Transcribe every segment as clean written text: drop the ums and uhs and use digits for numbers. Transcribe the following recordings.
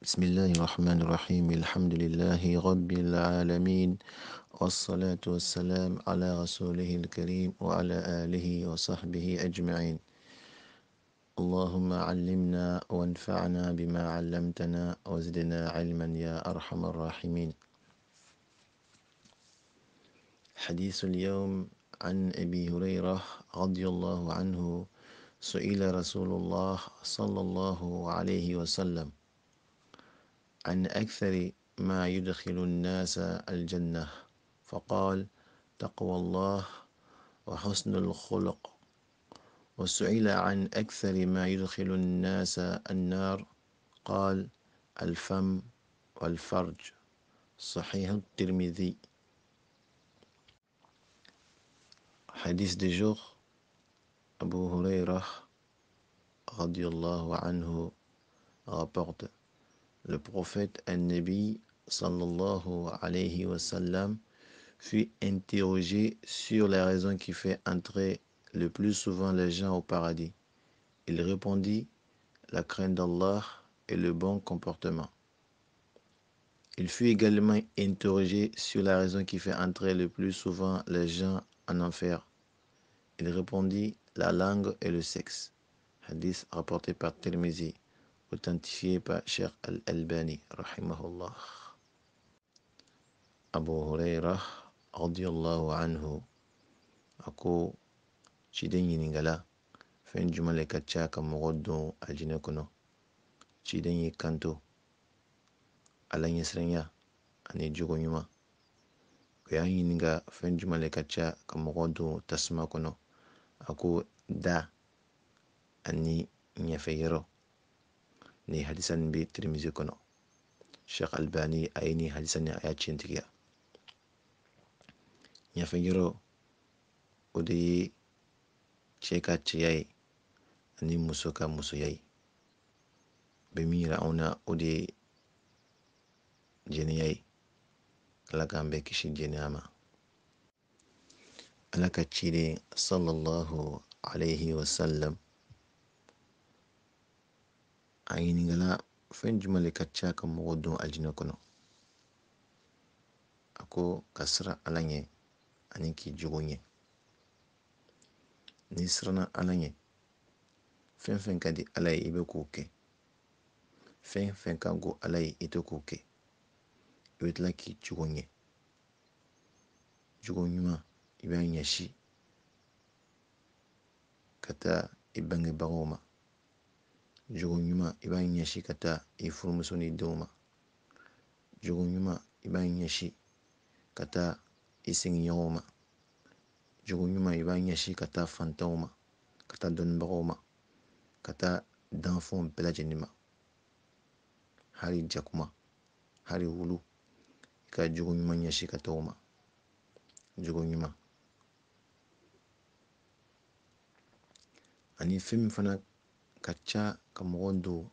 بسم الله الرحمن الرحيم. الحمد لله رب العالمين، والصلاة والسلام على رسوله الكريم وعلى آله وصحبه أجمعين. اللهم علمنا وانفعنا بما علمتنا وزدنا علما يا أرحم الراحمين. حديث اليوم عن أبي هريرة رضي الله عنه: سئل رسول الله صلى الله عليه وسلم عن أكثر ما يدخل الناس الجنة، فقال: تقوى الله وحسن الخلق. وسئل عن أكثر ما يدخل الناس النار، قال: الفم والفرج. صحيح الترمذي. Hadith du jour, Abu Hurairah radiallahu anhu rapporte: le prophète An-Nabi sallallahu alayhi wa sallam fut interrogé sur la raison qui fait entrer le plus souvent les gens au paradis. Il répondit: la crainte d'Allah et le bon comportement. Il fut également interrogé sur la raison qui fait entrer le plus souvent les gens en enfer. Il répondit: la langue et le sexe. Hadith rapporté par Tirmizi, authentifié par Cheikh Al-Albani, rahimahullah. Abu Hurairah, radiyallahu anhu, a ko ciden ɲininkala fɛn jumɛn le ka ca ka mɔgɔ don alijinɛ kɔnɔ? Ciden y'i kanto: Ala ɲɛsiranya ani jogo ɲuman. O y'a ɲininka fɛn jumɛn le ka ca ka mɔgɔ don tasuma kɔnɔ? A ko da ani ɲɛfɛ yɔrɔ. Ni hadisa nin bɛ Tirimizi kɔnɔ. Sheikh Albani a ye nin hadisa nin a y'a tiɲɛtigiya. Ɲɛfɛ yɔrɔ, o de ye cɛ ka cɛya ye ani muso ka musoya ye. Bɛ min yira anw na, o de ye jɛnɛya ye. Ala k'an bɛɛ kisi jɛnɛya ma. Ala ka ciden sallallahu alayhi wa sallam a ɲininkala fɛn jumɛn le ka ca ka mɔgɔ don alijinɛ kɔnɔ? A ko ka siran Ala ɲɛ ani k'i jogo ɲɛ. N'i siranna Ala ɲɛ, fɛn fɛn ka di Ala ye, i bɛ k'o kɛ. Fɛn fɛn ka go Ala ye, i tɛ k'o kɛ. I bɛ tila k'i jogo ɲɛ. Jogo ɲuman, i b'a ɲɛsin ka taa i bangebagaw ma. Jogo ɲuman, i b'a ɲɛsin ka taa i furumuso n'i denw ma. Jogo ɲuman, i b'a ɲɛsin ka taa i sigiɲɔgɔnw ma. Jogo ɲuman, i b'a ɲɛsin ka taa fantanw ma, ka taa dɔnnibagaw ma, ka taa danfɛnw bɛɛ lajɛlen ma. Hali jakuma, hali wulu, i ka jogo ɲuman ɲɛsin ka taa o ma. Jogo ɲuman ani fɛn min fana ka ca ka mɔgɔ don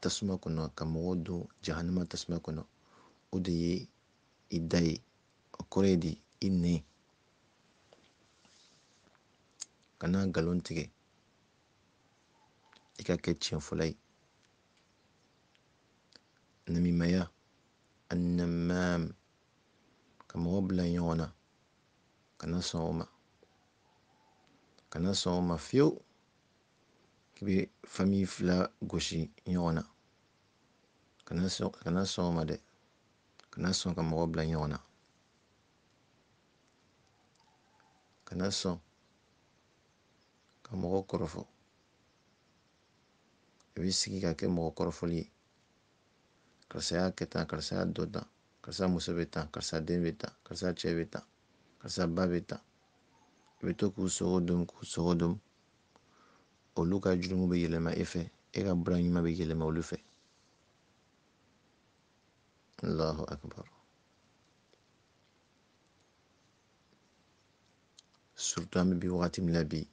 tasuma kɔnɔ, ka mɔgɔ don jahanama tasuma kɔnɔ, o de ye i da ye. O kɔrɔ ye di? I nɛn. Kana nkalon tigɛ, i ka kɛ tiɲɛfɔla ye. Namimaya, annamam, ka mɔgɔ bila ɲɔgɔn na, kana sɔn o ma. Kana sɔn o ma fiyewu k'i bɛ famille fila gosi ɲɔgɔn na. Kana sɔn, kana sɔn o ma dɛ. Kana sɔn ka mɔgɔ bila ɲɔgɔn na. Kana sɔn ka mɔgɔ kɔrɔfɔ. I bɛ sigi ka kɛ mɔgɔ kɔrɔfɔli ye. Karisa y'a kɛ tan, karisa y'a dɔ tan, karisa muso bɛ tan, karisa den bɛ tan, karisa cɛ bɛ tan, karisa ba bɛ tan. I bɛ to k'u sogo dun, k'u sogo dun. Olu ka jurumu bɛ yɛlɛma e fɛ, e ka baara ɲuman bɛ yɛlɛma olu fɛ. Allahu akbar. Surtout an bɛ bi wagati min na bi,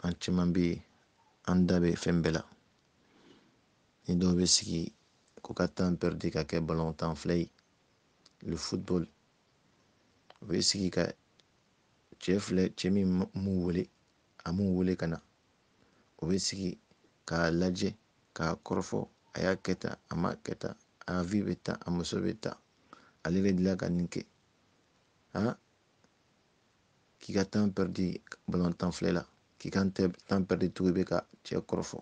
an caman bɛ yen, an da bɛ fɛn bɛɛ la. Ni dɔw bɛ sigi ko ka temps perdu ka kɛ ballon tan filɛ ye, le football. U bɛ sigi ka cɛ filɛ, cɛ min m'u wele, a m'u wele ka na. U bɛ sigi k'a lajɛ, k'a kɔrɔfɔ. A y'a kɛ tan, a m'a kɛ tan, a vie bɛ tan, a muso bɛ tan, ale de delila ka nin kɛ. Han, k'i ka temps perdu balontan filɛ la, k'i ka temps perdu tugun i bɛ ka cɛ kɔrɔfɔ.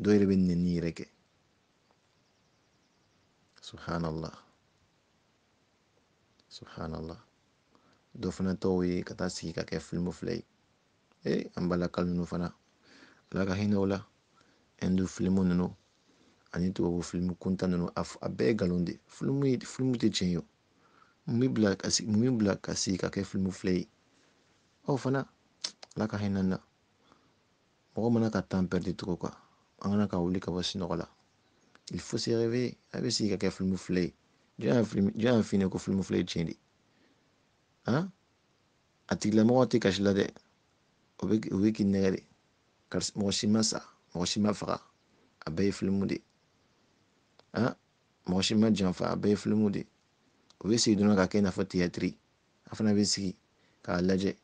Dɔw yɛrɛ bɛ nɛni yɛrɛ kɛ. Subhanallah, subhanallah. Dɔ fana tɔw ye ka taa sigi ka kɛ filimu filɛ ye. Ee, an balaka ninnu fana, Ala ka hinɛ o la. Hindu filimu ninnu ani tubabu filimu kuntan ninnu, a bɛɛ ye nkalon de ye. Filimu tɛ tiɲɛ ye o. Mun b'i bila ka sigi, mun b'i bila ka sigi ka kɛ filimu filɛ ye? Aw fana, Ala ka hinɛ an na. Mɔgɔ mana ka temps perdu cogo quoi, an kana ka wuli ka bɔ sunɔgɔ la. Il faut se réveiller. A bɛ sigi ka kɛ filimu filɛ ye. Jɔn y'a f'i ɲɛna ko filimu filɛ ye tiɲɛ de? Han, a tigilamɔgɔ tɛ kasi la dɛ, o bɛ k'i nɛgɛ de. Karisa, mɔgɔ si ma sa, mɔgɔ si ma faga, a bɛɛ ye filimu de. Han, mɔgɔ si ma janfa, a bɛɛ ye filimu de. O bɛ sigi dɔrɔn ka kɛ i n'a fɔ théâtre. A fana bɛ sigi k'a lajɛ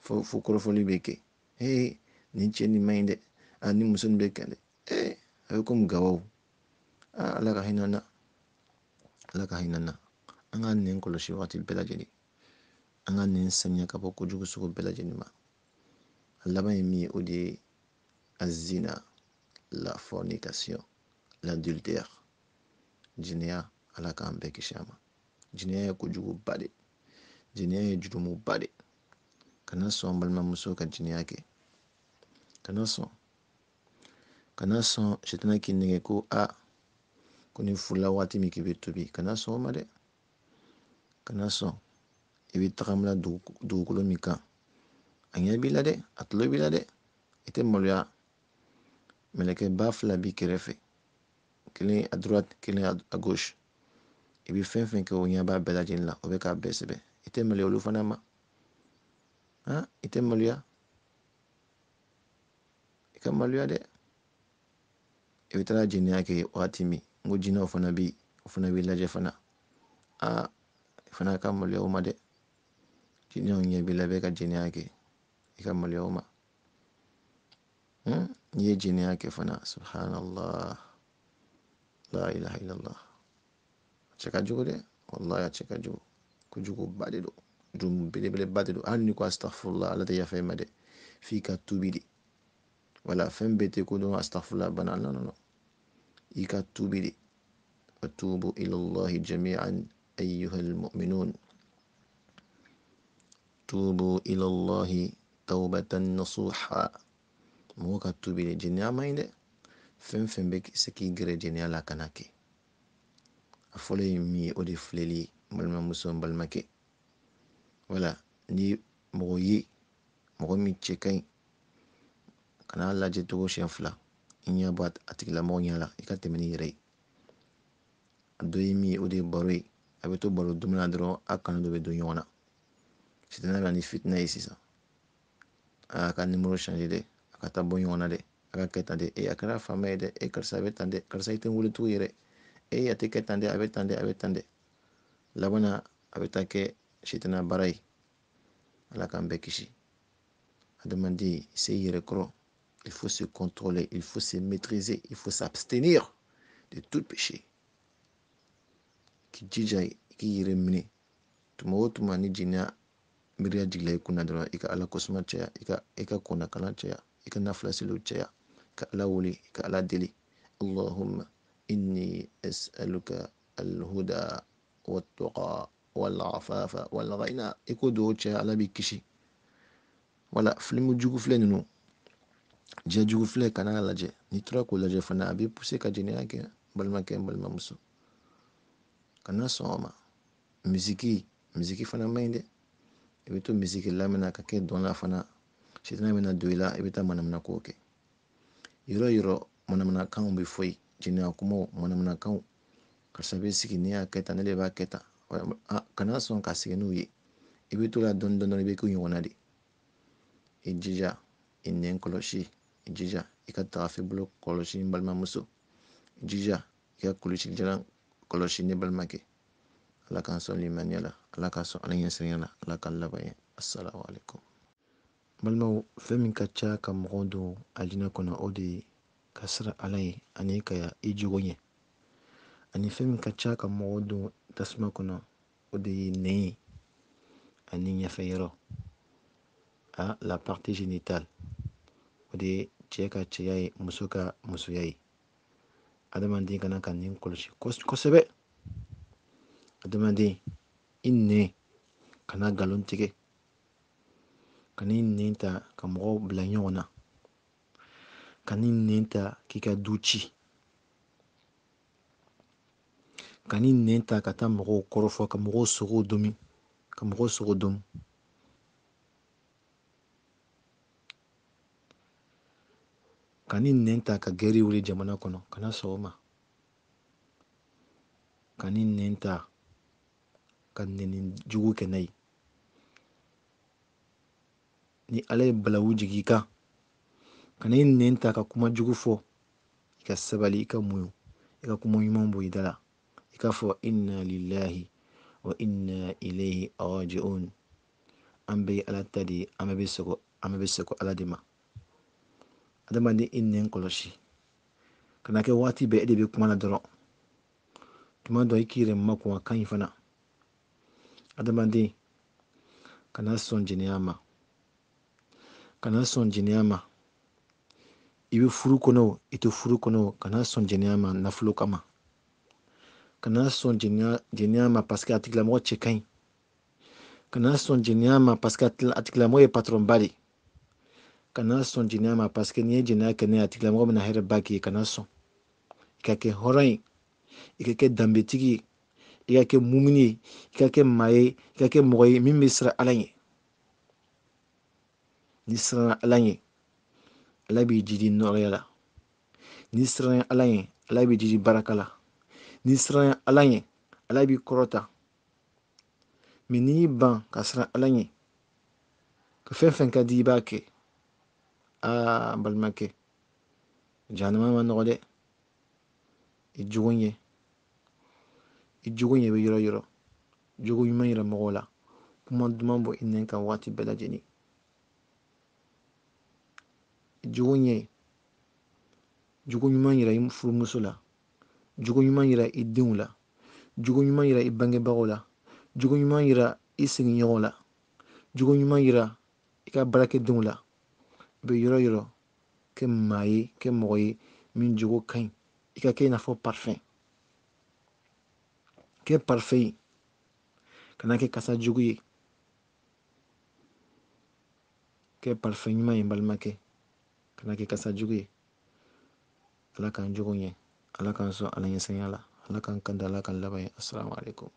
fo kɔrɔfɔli bɛ kɛ. Ee, nin cɛ nin man ɲi dɛ, a ni muso nin bɛ kɛ dɛ. Ee, a bɛ komi gawaw. Aa, Ala ka hinɛ an na, Ala ka hinɛ an na. An ka nɛn kɔlɔsi waati bɛɛ lajɛlen, an ka nɛn saniya ka bɔ kojugu sugu bɛɛ lajɛlen ma. A laban ye min ye, o de ye azina, la fornication, l'adultère, jɛnɛya. Ala k'an bɛɛ kisi a ma. Jɛnɛya ye kojuguba de, jɛnɛya ye jurumuba de. Kana sɔn balimamuso ka jɛnɛya kɛ, kana sɔn, kana sɔn sitanɛ k'i nɛgɛ ko a ko ni furula waati min k'i bɛ tobi. Kana sɔn o ma dɛ, kana sɔn. I bɛ tagamala dugukolo min kan, a ɲɛ b'i la dɛ, a tulo b'i la dɛ, i tɛ maloya. Mɛlɛkɛ ba fila b'i kɛrɛfɛ, kelen à droite, kelen à gauche. I bɛ fɛn fɛn kɛ, o ɲɛ b'a bɛɛ lajɛlen la, o bɛ k'a bɛɛ sɛbɛn. I tɛ maloya olu fana ma? Han, i tɛ maloya? I ka maloya dɛ. I bɛ taga jɛnɛya kɛ waati min, n ko jinɛw fana bɛ yen, o fana b'i lajɛ fana. Aa, i fana ka maloya o ma dɛ. Jinɛw ɲɛ b'i la, i bɛ ka jɛnɛya kɛ, i ka maloya o ma. N'i ye jɛnɛya kɛ fana, subhanallah, la ilaha illallah, a cɛ ka jugu dɛ, wallahi a cɛ ka jugu, kojuguba de don, jurumu belebeleba de don. Hali ni ko astaghfirullah, Ala tɛ yafa i ma dɛ, f'i ka tubi de. Wala fɛn bɛɛ tɛ ko dɔn astaghfirullah bana, non non non, i ka tubi de. Wa tubu ila Allahi jami'an ayyuhal mu'minun, tubu ila Allahi tawbatan nasuha. Mɔgɔ ka tubi de, jɛnɛya man ɲi dɛ. Fɛn fɛn bɛ se k'i gɛrɛ jɛnɛya la, kana kɛ. A fɔlɔ ye min ye, o de filɛli ye, n balimamuso, n balimakɛ. Wala ni mɔgɔ ye mɔgɔ min cɛ ka ɲi, kana lajɛ cogo siɲɛ fila, i ɲɛ bɔ a tigilamɔgɔ ɲɛ la, i ka tɛmɛ n'i yɛrɛ ye. A dɔ ye min ye, o de ye baro ye. A bɛ to baro dumuni na dɔrɔn, a kanu dɔ bɛ don ɲɔgɔn na. Sitanɛ bɛ na ni fitinɛ ye sisan. A ka numéro changer dɛ, a ka taa bɔ ɲɔgɔn na dɛ, a ka kɛ tan dɛ, e a kɛra faama ye dɛ, e karisa bɛ tan dɛ, karisa i tɛ n wele tugun yɛrɛ, e a tɛ kɛ tan dɛ, a bɛ tan dɛ, a bɛ tan dɛ. Laban na a bɛ taa kɛ sitanɛ baara ye. Ala k'an bɛɛ kisi. Adamaden, se i yɛrɛ kɔrɔ. Il faut se contrôler, il faut se maîtriser, il faut s'abstenir de tout péché. K'i jija k'i yɛrɛ minɛ. Tuma o tuma ni jɛnɛya miiriya jiginna i kunna dɔrɔn, i ka Ala kosuma caya, i ka kɔnɔkalan caya, i ka nafila seliw caya, ka Ala wele, ka Ala deli. Allahumma inni as'aluka al-huda wat-tuqa wal-afafa wal-ghina. I ko dugawu caya, Ala b'i kisi. Wala filimu jugu filɛ ninnu, diɲɛ jugu filɛ, kana lajɛ. N'i tora k'o lajɛ fana, a b'i pousser ka jɛnɛya kɛ. Balimakɛ, n balimamuso, kana sɔn o ma. Misiki fana man ɲi dɛ. I bɛ to misiki lamɛn ka kɛ dɔn la fana, sitanɛ bɛna don i la, i bɛ taa manamana ko kɛ. Yɔrɔ yɔrɔ manamanakanw bɛ fɔ yen, jɛnɛya kumaw, manamanakanw. Karisa bɛ sigi, ne y'a kɛ tan, ne de b'a kɛ tan. Kana sɔn ka sigi n'u ye. I bɛ to la dɔɔni dɔɔni, i bɛ k'u ɲɔgɔnna de. I jija i nɛn kɔlɔsi, i jija i ka tagafe bolo kɔlɔsi, n balimamuso. I jija i ka kulusi jalan kɔlɔsi, ne balimakɛ. Ala k'an sɔn limaniya la, Ala k'an sɔn Ala ɲɛsiranya la, Ala k'an laban ye. Assalamu alaikum. Balimaw, fɛn min ka ca ka mɔgɔ don alijinɛ kɔnɔ, o de ye ka siran Ala ye ani ka i jogo ɲɛ. Ani fɛn min ka ca ka mɔgɔw don tasuma kɔnɔ, o de ye nɛn ye ani ɲɛfɛ yɔrɔ, a la partie génitale, o de ye cɛ ka cɛya ye, muso ka musoya ye. Adamaden kana ka nin kɔlɔsi kosɛbɛ. Adamaden, i nɛn kana nkalon tigɛ, kana i nɛn ta ka mɔgɔw bila ɲɔgɔn na, kana i nɛn ta k'i ka du ci, kana i nɛn ta ka taa mɔgɔw kɔrɔfɔ, ka mɔgɔw sogo domi, ka mɔgɔw sogo domu. Kana i nɛn ta ka gɛri wuli jamana kɔnɔ, kana sɔn o ma. Kana i nɛn ta ka nɛni jugu kɛ n'a ye. Ni Ala ye balawu jigin i kan, kana i nɛn ta ka kuma jugu fɔ. I ka sabali, i ka muɲu, i ka kuma ɲuman bɔ i da la. I k'a fɔ inna lillahi wa inna ilayhi raji'un. An bɛɛ ye Ala ta de ye, an bɛɛ bɛ segin, an bɛɛ bɛ segin Ala de ma. Adamaden, i nɛn kɔlɔsi, kana kɛ waati bɛɛ e de bɛ kuma la dɔrɔn. Tuma dɔ i k'i yɛrɛ makun, a ka ɲi fana. Adamaden, kana sɔn jɛnɛya ma, kana sɔn jɛnɛya ma. I bɛ furu kɔnɔ o, i tɛ furu kɔnɔ o, kana sɔn jɛnɛya ma nafolo kama. Kana sɔn jɛnɛya ma parce que a tigilamɔgɔ cɛ ka ɲi. Kana sɔn jɛnɛya ma parce que a tigilamɔgɔ ye patron ba de ye. Kana sɔn jɛnɛya ma parce que n'i ye jɛnɛya kɛ n'a ye, a tigilamɔgɔ bɛna hɛrɛ ba k'i ye. Kana sɔn. I ka kɛ hɔrɔn ye, i ka kɛ danbetigi ye, i ka kɛ mumini ye, i ka kɛ maa ye, i ka kɛ mɔgɔ ye min bɛ siran Ala ɲɛ. N'i siranna Ala ɲɛ, Ala b'i jidi nɔrɔya la. N'i siranna Ala ɲɛ, Ala b'i jidi baraka la. N'i siranna Ala ɲɛ, Ala b'i kɔrɔta. Mais n'i y'i ban ka siran Ala ɲɛ, ka fɛn fɛn ka di i b'a kɛ, aa n balimakɛ, jahanama ma nɔgɔ dɛ. I jogo ɲɛ, i jogo ɲɛ bɛ yɔrɔ yɔrɔ. Jogo ɲuman yira mɔgɔw la, kuma duman bɔ i nɛn kan waati bɛɛ lajɛlen. I jogo ɲɛ, jogo ɲuman yira i furumuso la, jogo ɲuman yira i denw la, jogo ɲuman yira i bangebagaw la, jogo ɲuman yira i sigiɲɔgɔnw la, jogo ɲuman yira i ka baarakɛdenw la. I bɛ yɔrɔ yɔrɔ kɛ maa ye, kɛ mɔgɔ ye min jogo ka ɲi. I ka kɛ i n'a fɔ parfum, kɛ parfum ye, kana kɛ kasa jugu ye. Kɛ parfum ɲuman ye n balimakɛ, kana kɛ kasa jugu ye. Ala k'an jogo ɲɛ, Ala k'an sɔn Ala ɲɛsiranya la, Ala k'an kanda, Ala k'an laban ye. Assalamu alaikum.